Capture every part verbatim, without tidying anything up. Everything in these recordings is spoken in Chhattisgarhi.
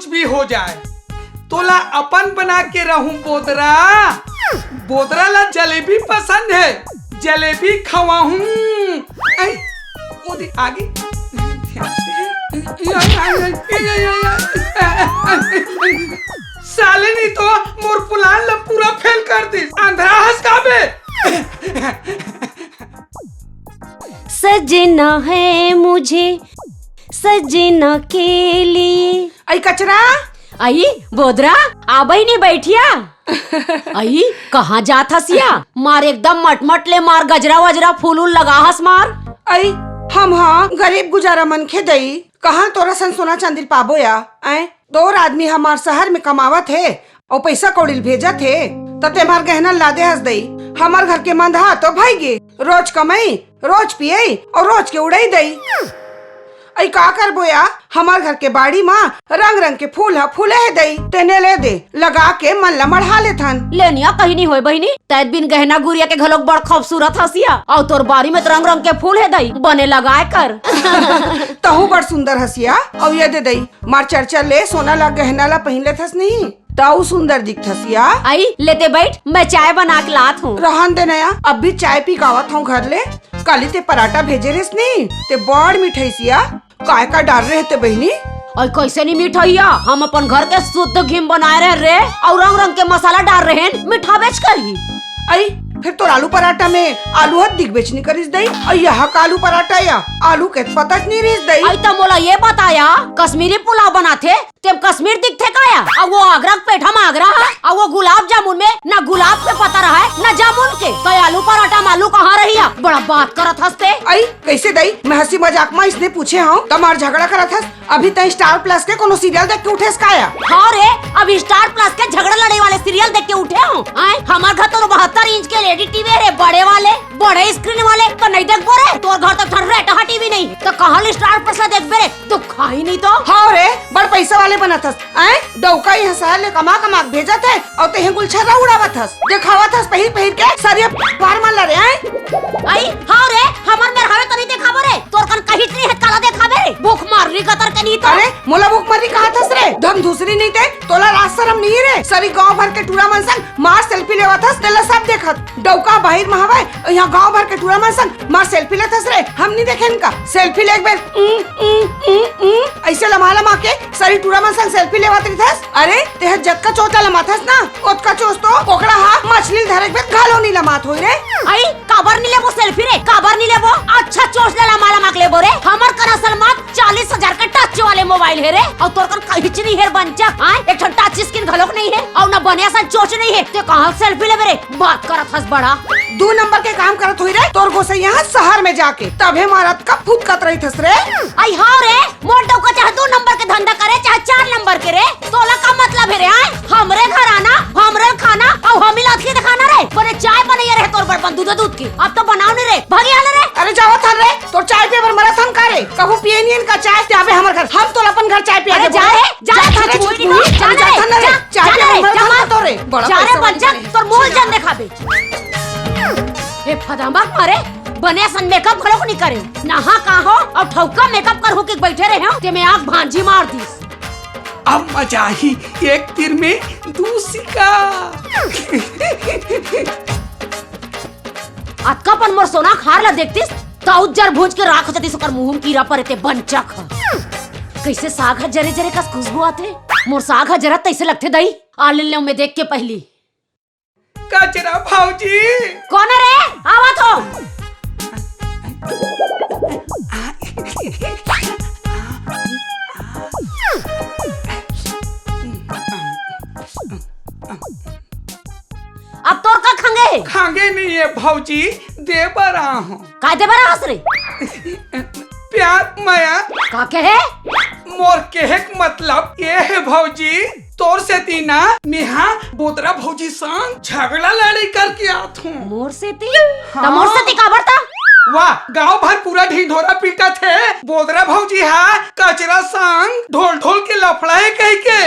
कुछ भी हो जाए, तोला अपन बना के रहूं बोदरा। बोदरा ला जलेबी पसंद हे, जलेबी खवाहूं। आई, ओदे आगे। साले नी तो मोर plan ला पूरा fail कर दिस। अंधरा हस का बे? सजना है मुझे सजना के लिए। आई कचरा। आई बोदरा, आ बहिनी बइठिया। आई कहाँ जात हस या? मार एकदम मटमट ले मार, गजरा वजरा फूल उल लगा हस मार। आई हम हा गरीब गुजारा मनखे दई, कहाँ तोरा सन सोना चांदी ल पाबो या? आय, तोर आदमी हमार शहर में कमावत हे अउ पइसा कौड़ी ल भेजत हे, त ते हमार गहना ल लादे हस दई। हमार घर के मंदहा तो भई गे, रोज कमई, रोज पियई अउ रोज के उड़ई दई। अई का करबो या, हमार घर के बाड़ी म रंग रंग के फूल ह फूले हे दई, तेने ले दे, लगा के मन ल मढ़ा लेथन। लेनिया कहीं नहीं होय बहिनी, तैं बिन गहना गुरिया के घलोक बड़ खूबसूरत हस या, अउ तोर बारी में तो रंग रंग के फूल हे दई, बने लगाए कर। तहूँ बड़ सुंदर हस या, अउ ये दे दई, मार चर्चा ले सोना ला गहना ला पहिन लेथस नहीं, त अउ सुंदर दिखथस या। आई, लेते बइठ, मैं चाय बना के लात हूँ। रहन दे नया, अभी चाय पी के आवत हूँ घर ले। काली ते पराठा भेजे रेस नी, ते बड़ मिठई सिया। काय का डार रहे ते बहिनी? अई कइसे नी मिठइया, हम अपन घर के शुद्ध घी म बनाए रहे रे, अउ रंग रंग के मसाला डार रहे, मिठाबेच करही। अई, फेर तोर आलू पराठा में आलू हत दिखबेच नी करिस दई, अउ यहा का आलू पराठा या, आलू के पता च नी रिस दई। अई त मोला ये बताया, कश्मीरी पुलाव बनाथे, तेम कश्मीर दिखथे का या? अउ वो आगरा के पेठा म आगरा हे, अउ वो गुलाब जामुन में ना गुलाब के पता रहय, ना जामुन के। त आलू पराठा म आलू कहाँ रही या? बड़ा बात करत हस ते। अई, कइसे दई? मैं हंसी मजाक म इसने पूछे हूँ, त मार झगड़ा करत हस। अभी तैं Star Plus के कोनो serial देख के उठेस का या? हाँ रे, अभी Star Plus के झगड़ा लड़ई वाले serial देख के उठे हूँ। आय, हमार घर तो बहत्तर inch के L E D T V हे रे, बड़े वाले, बड़े screen वाले, त नहीं देखबो रे। तोर घर तो ठन रेटहा T V नहीं, त कहाँ ले Star Plus ला देखबे रे? तू खाही नहीं तो। हाँ रे, बड़ पइसा वाले बनत हस। आय, डौका इहाँ शहर ले कमा कमा के भेजत हे, अउ तेहे गुलछर्रा उड़ावत हस, देखावत हस पहिर पहिर के सरिया बार मन ला रे। आय, आई, हाँ रे, हमर मेर हवे तो नहीं देखाबो रे, तोर कन कहीं नहीं हे, काला देखाबे रे, भूख मर रही गतर के नहीं तो। अरे, मोला भूख मर रही कहत हस रे, धन धुसरी नहीं ते, तोला लाज शरम नहीं रे, सरी गांव भर के टूरा मन संग मार selfie लेवत हस, तेला सब देखत। डौका बाहिर म हवय, इहाँ गांव भर के टूरा मन संग मार selfie लेथस रे, हम नी देखेन का? Selfie लेके बेर, उम, उम, उम, उम, अइसे लमा लमा के सरी टूरा मन संग selfie लेवत रहिथस। अरे, तेह जतका चोच ला लमाथस ना, ओतका चोच तो कोकड़ा हा मछली ल धरे के बेर घलो नी लमात होई रे। आई, काबर नी लेबो selfie रे? काबर नी लेबो? अच्छा चोच ला लमा लमा के लेबो रे। हमर करा सलमात चालीस हजार के touch वाले mobile हे रे, अउ तोर कन कहीच नहीं हे रे बंचक। आय, एक ठन touch screen घलोक नहीं हे, अउ ना बने असन चोच नहीं हे, ते कहाँ selfie लेबे रे? बात करत हस बड़ा। दू नंबर के काम करत होही रे, तोर गोसैया ह शहर में जाके, तभे मारत का फुदकत रहिथस रे। आई हाँ रे, मोर डौका चाहे दू नंबर के धंधा करे, चाहे चार नंबर के रे, तोला का मतलब हे रे? आय, हमरे घर आना, हमरे खाना, अउ हमी ला अतकी दिखाना रे। बने चाय बनइया रहे तोर बर बन दूध दूध की, अब तो बनाव नहीं रे, भागी आना रे। अरे जावत हन रे, तोर चाय पिए बर मरत हन का रे? कभू पिए नहीं हन का चाय? ते आबे हमर घर, हम तोला अपन घर चाय पिया अरे देबो जा रे। रे, जा जात हन रे, रे, छोटी जा, बहू, जा जात रे, हन रे। जा, चाय जा पिए रे, बर मरत जा हन मार। तोरे। बड़ा जा रे पैसा वाली बंचक, बने। तोर मोल जन देखाबे। ए फदामक मारे, बने असन makeup घलोक नहीं करे। नहा का हो, अउ ठौका makeup करहूं कि बइठे रहे हो, ते में आग भांजी मार दिस। अब मजा आही, एक तीर में दू सिक्का। अतका पन मोर सोना के हार ला देखतिस, त उज्जर भूंज के राख हो जातिस, ओकर मुंह म कीरा परे ते बंचक ह। कइसे साग ह जरे जरे कस खुशबू आथे। मोर साग ह जरत तइसे लगथे दई। आ ले, ले, मैं देख के पहिली। कचरा भौजी। कोन रे? आवत हो। अब तोर का खंगे हे? खंगे नहीं हे भौजी, दे बर आहूं। का दे बर आहस रे? प्यार मया। का कहे? मोर कहे के मतलब ये हे भौजी, तोर सेती ना मेहा बोदरा भौजी संग झगड़ा लड़ई करके आत हूं। मोर सेती? हाँ। त मोर सेती काबर त? वाह, गांव भर पूरा ढिंढोरा पीटत हे, बोदरा भौजी हा कचरा संग ढोल ढोल के लफड़ा हे कहिके।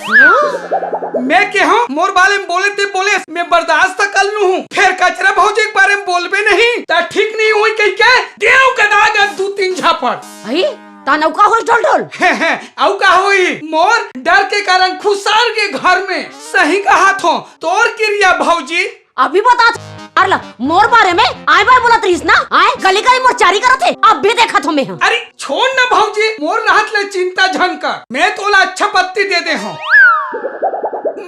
हाँ? मैं केहूं मोर बारे में बोले ते बोले, मैं बर्दाश्त कर लूं हूं, फेर कचरा भौजी के बारे में बोलबे नहीं त ठीक नहीं होई कहिके देव के दाग दू तीन झापड़। अई, तहन अउ का होइस ढोल ढोल? अउ का होही, मोर डर के कारण खुसार के घर में। सही कहाथों, तोर किरिया भौजी। अभी बतात हर ला, मोर बारे में आय बाय बोलत रहिस ना, आय गली गली मोर चारी करत हे, अब भी देखत हों मैं ह। अरे छोड़ ना भौजी, मोर रहत ले चिंता झन कर, मैं तोला अच्छा पत्ती दे दे हूँ।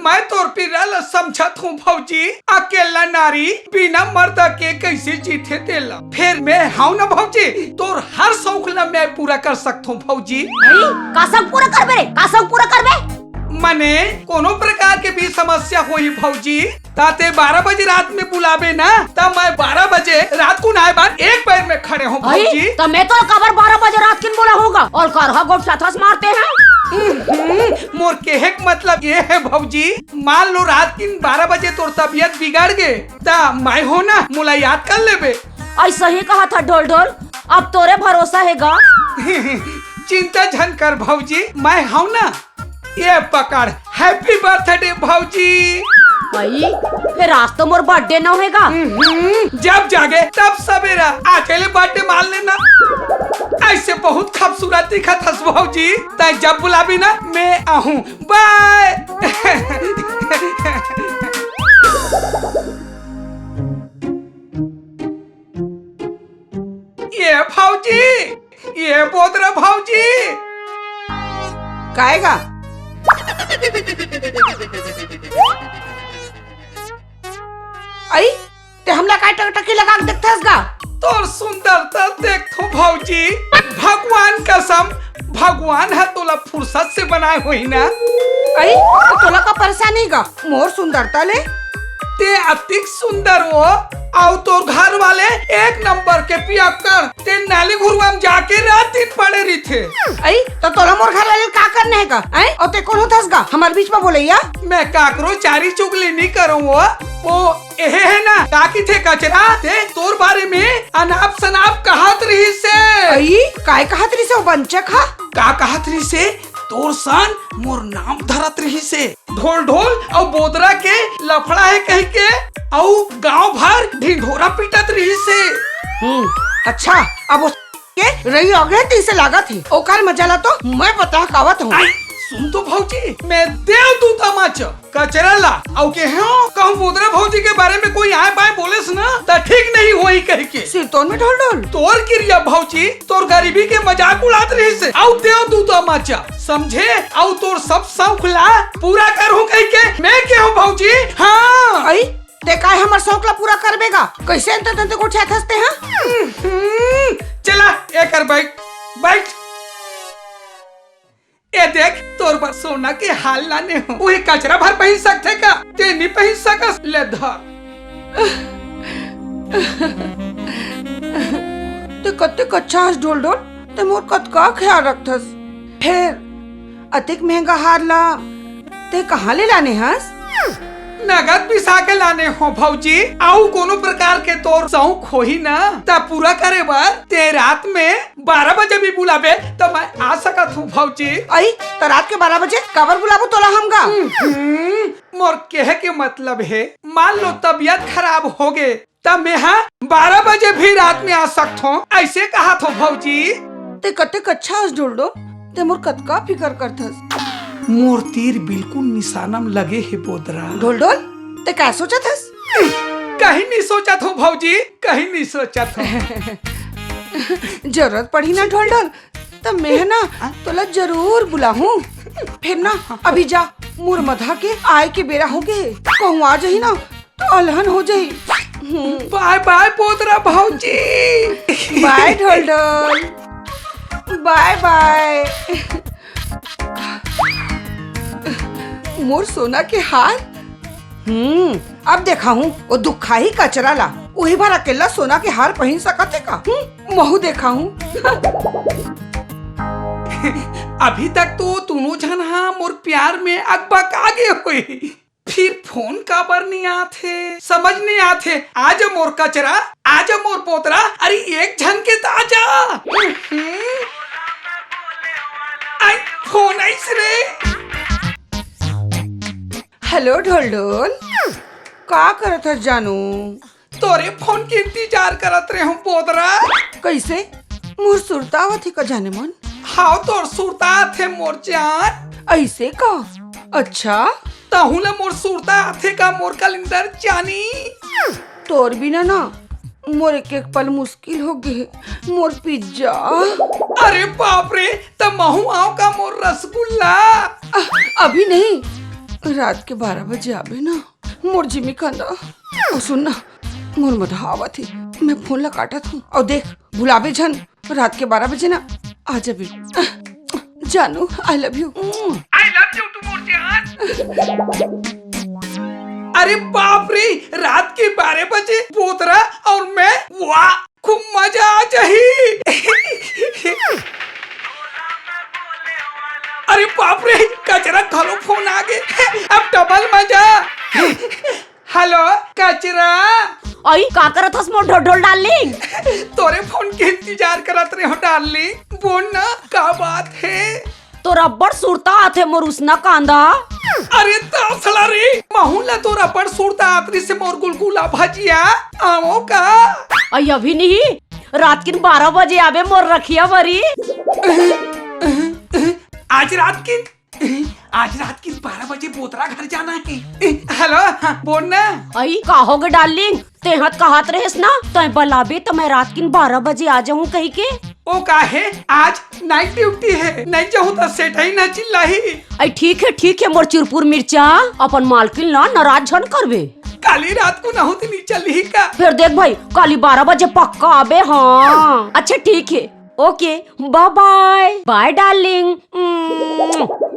मैं तोर पीरा ल समझत हूँ भौजी, अकेला नारी बिना मर्द के कैसे जीथे तेला। फेर मैं हूँ ना भौजी, तोर हर शौक ल मैं पूरा कर सकत हूँ भौजी। अरे, का शौक पूरा करबे रे? का शौक पूरा करबे? मने कोनो प्रकार के भी समस्या होही भौजी, त ते बारह बजे रात में बुलाबे ना, त मैं बारह बजे रात कुन आय बर एक पैर में खड़े हूँ भौजी। त मैं तो काबर बारह बजे रात किन बोला होगा और करहा गोठ साथस मारते हैं। हम्म, मोर केहे के मतलब ये है भौजी, मान लो रात किन बारह बजे तोर तबियत बिगड़ गे, त मैं हूँ ना, मोला याद कर लेबे। ऐसा ही कहा था ढोल ढोल, अब तोरे भरोसा है गा। चिंता झन कर भौजी, मैं हूँ ना। ये पकड़, Happy birthday भौजी। भाई, फेर आज तो मोर birthday न होएगा। हम्म, जब जागे तब सवेरा, अकेले birthday मान लेना। ऐसे बहुत खूबसूरत दिखत हस भौजी, तै जब बुलाबी ना मैं आहूँ। Bye। ये भौजी, ये बोदरा भौजी। काय गा? अई, ते हमला काय टकटकी लगा के देखथस गा? तोर सुंदरता देखथों भौजी, भगवान कसम, भगवान ह तोला फुर्सत से बनाए होही ना। अई, त तोला का परेशानी गा मोर सुंदरता ले? ते अतिक सुंदर हो, अउ तोर घर वाले एक नंबर के पियक्कड़। ते नाली घुरुआ म जाके रात दिन पड़े रहिथे। अई, त तोला मोर घर वाले का करना हे गा? अई, अउ ते कोन होथस गा हमर बीच म बोलइया? मैं काकरो चारी चुगली नी करंव वो। वो एहे हे ना, का किथे कचरा, ते तोर बारे में अनाप शनाप कहत रहिसे। अई, काय कहत रहिसे वो बंचक हा? का कहत रहिसे? तोर सन मोर नाम धरत रहिसे। ढोल ढोल अउ बोदरा के लफड़ा हे कहिके, अउ गांव भर ढिंढोरा पीटत रहिसे। हम्म, अच्छा, अब वो के रही आगे तीसे लागत हे, ओकर मजा ला तो मैं पता कावत हूँ। आई, सुन तो भौजी, मैं देवदूत आमाच कचरा ला, अउ केहेंव कहूँ बोदरा भौजी के बारे में कोई आय बाय बोलेस ना, त ठीक नहीं होही कहिके। सिरतोन में ढोल ढोल। तोर किरिया भौजी, तोर गरीबी के मजाक उड़ात रहिसे, अउ देवदूत आमाच समझे, अउ तोर सब शौक ला पूरा करहूँ कहिके मैं केहेंव भौजी। हाँ। अई, ते काय हमर शौक ला पूरा करबे गा? कैसे अंते तंते गोठियाथस ते, हाँ? हम्म, चला, एकर बैठ, बैठ। ए देख, तोर बर सोना के हार लाने हूँ। उही कचरा भर पहिन सकथे का? ते नी पहिन सकस, ले धर। ते कतेक अच्छा हस ढोल ढोल, ते मोर कतका ख्याल रखथस। फेर अतेक महंगा हार ला ते कहाँ ले लाने हस? नगद बिसा के लाने हूँ भौजी, अउ कोनो प्रकार के तोर शौक होही ना, त पूरा करे बर ते रात में बारह बजे भी बुलाबे त मैं आ सकत हूँ भौजी। अई, त रात के बारह बजे काबर बुलाबो तोला हम गा? हम्म, मोर केहे के मतलब हे, मान लो तबियत खराब होगे, त मेहा बारह बजे भी रात में आ सकथों, ऐसे कहाथों भौजी। ते कतेक अच्छा हस ढोल ढोल, ते मोर कतका फिकर करथस। मोर तीर बिल्कुल निशाना म लगे हे बोदरा। ढोल ढोल, ते का सोचत हस? कहीं नहीं सोचत हूँ भौजी, कहीं नहीं सोचत हूँ। जरूरत पड़ही ना ढोल ढोल, त मैं ना तोला जरूर बुलाहूँ। फेर ना अभी जा, मोर मधा के आय के बेरा होगे हे, कहूँ आ जाही ना त अलहन हो जाही। हम्म। बाय बाय बोदरा भौजी। बाय ढोल ढोल। बाय बाय। मोर सोना के हार। हम्म, अब देखाहूँ वो दुखाही कचरा ला। उही भर अकेला सोना के हार पहिन सकत हे का? हम्म, महूँ देखाहूँ। अभी तक तो दूनों झन हा मोर प्यार में अकबका गे होही, फिर फोन काबर नहीं आथे, समझ नहीं आथे। आजा मोर कचरा, आजा मोर बोदरा, अरे एक झन के त आजा। हम्म। आई, फोन आइस रे। हेलो ढोल ढोल, का करत हस जानू? तोरे फोन के इंतजार करत रहे हूँ बोदरा। कैसे? मोर सुरता आवत हे का जाने मन? हाव, तोर सुरता आथे मोर जान। अइसे का? अच्छा। तहूँ ला मोर सुरता आथे का मोर कलिंदर जानी? तोर बिना ना मोर एक एक पल मुश्किल हो गे हे, मोर पिज्जा। अरे बाप रे, त महूँ आंव का मोर रसगुल्ला? अ-, अभी नहीं, रात के बारह बजे आबे ना मोर जिमी कांदा। अउ सुन ना, मोर मधा आवत हे, मैं फोन ला काटत हूँ। अउ देख, भुलाबे झन, रात के बारह बजे ना आ जाबे। जानू, I love you। I love you too मोर जान। अरे बाप रे, रात के बारह बजे बोतरा अउ मैं, वाह, खूब मजा आ जाही। अरे बाप रे, कचरा घलो फोन आ गे, अब डबल मजा। हेलो कचरा। अई, का करत हस मोर ढोढोल डार्लिंग? तोरे फोन के इंतजार करत रहे हो डार्लिंग। बोल ना, का बात हे? तोर अब्बड़ सुरता आथे मोर उसना कांदा। अरे तासला रे, महूँ ला तोर अब्बड़ सुरता आत रिहिसे मोर गुलगुला भजिया। आवो का? अई अभी नहीं, रात किन बारह बजे आबे मोर रखिया बरी। आज रात किन आज रात के बारह बजे बोतरा घर जाना हे। हेलो, हाँ, बोल ना। अई, का होगे डार्लिंग? तेंह त कहत रहेस ना, तैं बलाबे त मैं रात किन बारह बजे आ जाहूँ कहिके। ओ का हे, आज नाइट ड्यूटी हे, नहीं जाहूँ त सेठई ना चिल्लाही। अई ठीक हे, ठीक हे मोर चुरपुर मिर्चा, अपन मालकिन ला नाराज झन करबे। काली रात कुन आहूँ त नहीं चलही का? फेर देख भई, काली बारह बजे पक्का आबे, हाँ। अच्छा ठीक हे, ओके, बाय बाय, बाय डार्लिंग।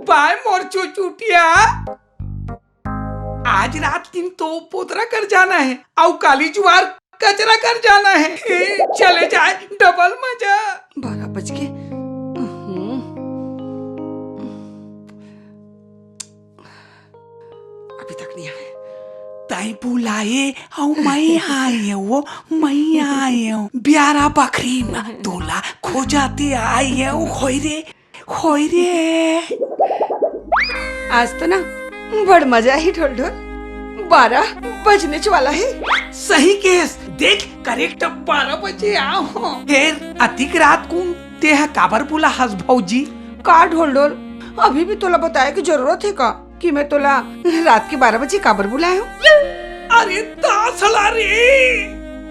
बाय मोर चुचुटिया। आज रात किन तो बोतरा घर जाना हे, अउ काली जुवार कचरा घर जाना हे। चले जाए, डबल मजा। बारह बज गे। हम्म। अभी तक नहीं आए। तैं बुलाए अउ मैं आए हो, मैं आए हो। ब्यारा बखरी म तोला खोजते आए हो, होय रे, होय रे। आज तो ना बड़ मजा ही ढोल ढोल। बारह बजनेच वाला हे। सही केहेस, देख करेक्ट बारह बजे आए हो। फेर अतिक रात कुन तेंह काबर बुलाहस भौजी? का ढोल ढोल, अभी भी तोला बताए के जरूरत हे का कि मैं तोला रात के बारह बजे काबर बुलाए हूँ? अरे तासला रे,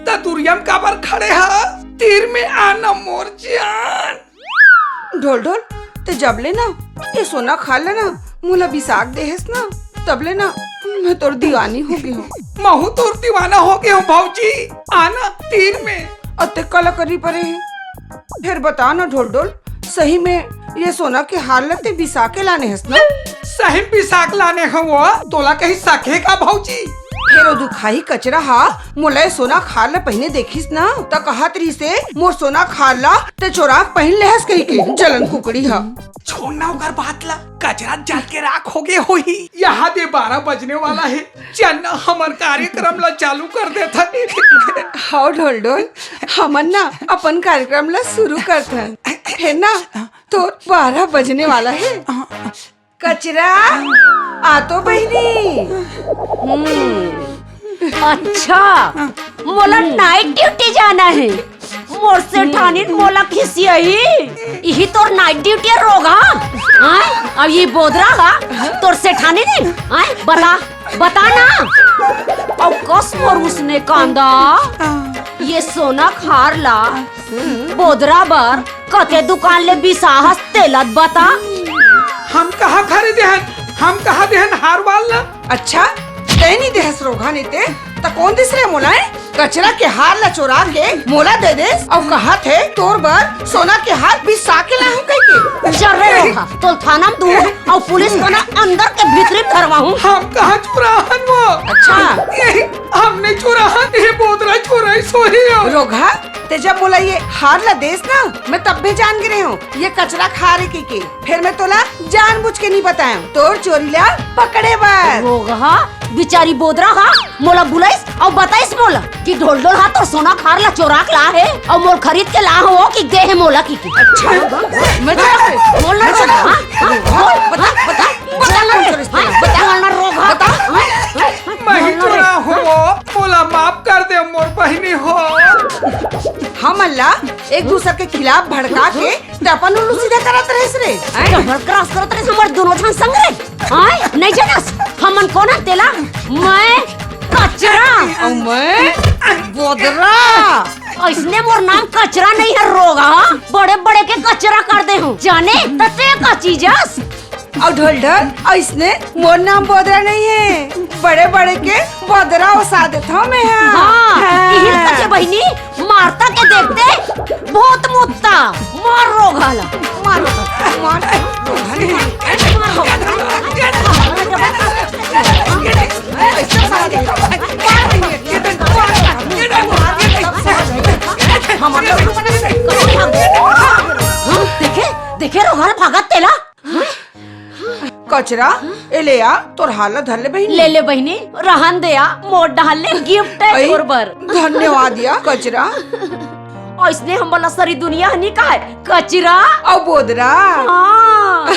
त दुरिया म काबर खड़े हस? तीर में आना मोर जान। ढोल ढोल, ते जब ले ना ये सोना खार ला ना मोला बिसाक देहेस ना, तब ले ना मैं तोर दीवानी हो गे हूँ। महूँ तोर दीवाना हो गे हूँ भौजी, आना तीर में। अतेक काला करी परे हे? फेर बता ना ढोल ढोल, सही में ये सोना के हार ला ते बिसा के लाने हस ना? सही में बिसा के लाने हंव वो, तोला कहीं सक हे का भौजी? फेर ओ दुखाही कचरा हा मोला ये सोना के हार ला पहिने देखिस ना, त कहत रहिसे, "मोर सोना के हार ला ते चोरा के पहिन लेहस," कहिके, जलन कुकड़ी हा। छोड़ ना ओकर बात ला, कचरा जल के राख हो गे होही। यहाँ दे बारह बजने वाला हे, चल ना हमर कार्यक्रम ला चालू कर देथन। हव ढोल ढोल, हमन ना अपन कार्यक्रम ला शुरू करथन, फेर ना तोर बारह बजने वाला हे। कचरा, आ तो बहिनी। हम्म, अच्छा, मोला नाइट ड्यूटी जाना हे। मोर सेठानी मोला खिसियाही। इही तोर नाइट ड्यूटी हे रोगहा। हाँ? अब ये बोदरा हा, तोर सेठानी नहीं। हाँ? बता, बता ना। अउ कस मोर उसने कांदा। ये सोना के हार ला बोदरा बर कते दुकान ले बिसाहस तेला त बता। हम कहाँ खरीदे हन, हम कहाँ देहन हार वार ला? अच्छा, तैं नी देहस रोगहा, नहीं ते त कोन दिस रे मोला, ए? कचरा के हार ला चोरा के मोला दे देस अउ कहत हे तोर बर सोना के हार बिसा के लाहूं कहिके। चल रे रोगहा, तोल थाना म दूहूं अउ पुलिस को ना अंदर के भीतरी म धरवाहूं। हम कहाँ चोराहन वो? अच्छा। ये हमने चोराहन, ये बोदरा चोराइस होही हो। रोगहा, ते जब मोला ये हार ला देस ना, मैं तब भी जान गे रेहेंव, ये कचरा के हार हे कहिके। फेर मैं तोला जानबूझ के नहीं बताएंव, तोर चोरी ला पकड़े बर। रोगहा, बिचारी बोदरा हा, मोला बुलाइस अउ बताइस मोला कि ढोलढोल हा तोर सोना के हार ला चोरा के लाहे अउ मोला खरीद के लाहे हो कि दे हे मोला कहिके। अच्छा, मैं चोराहूं? बोल ना मैं रोगहा, चोराहूं? हाँ? हाँ? बोल, बता, बता, बता ना रे। हाँ, बता ना रोगहा। बता। हाँ? हाँ? मैं ही बोल ना रे। चोराहूं वो, मोला माफ कर दे मोर बहिनी हो। हमन ला एक दूसर के खिलाफ भड़का के त अपन उल्लू सीधा करत रहिस रे। डबल क्रॉस करत रहिस हमर दोनों झन संग रे। आय, नहीं जानस, हमन कोन हन तेला? मैं कचरा। अउ मैं बोदरा। अइसने मोर नाम कचरा नहीं हे रोगहा, बड़े बड़े के कचरा कर दे हूँ। जाने त ते का चीज हस? अउ ढोल ढोल, अइसने मोर नाम बोदरा नहीं हे, बड़े बड़े के बोदरा ओसा देथव मैं हा। हाँ, हाँ। इही कचे बहिनी, मारता के देखते भूत मुत्ता। मार रोगहा ला, मार, मार। देखे, देखे रोगहा ला भागत तेला। कचरा, ए ले आ, तोर हार ला धर ले बहिनी। ले ले बहिनी, रहन दे आ, मोर डहर ले गिफ्ट हे अई, तोर बर। धन्यवाद या कचरा। अइसने हमन ला सरी दुनिया ह नी कहे, कचरा। अउ बोदरा। हाँ।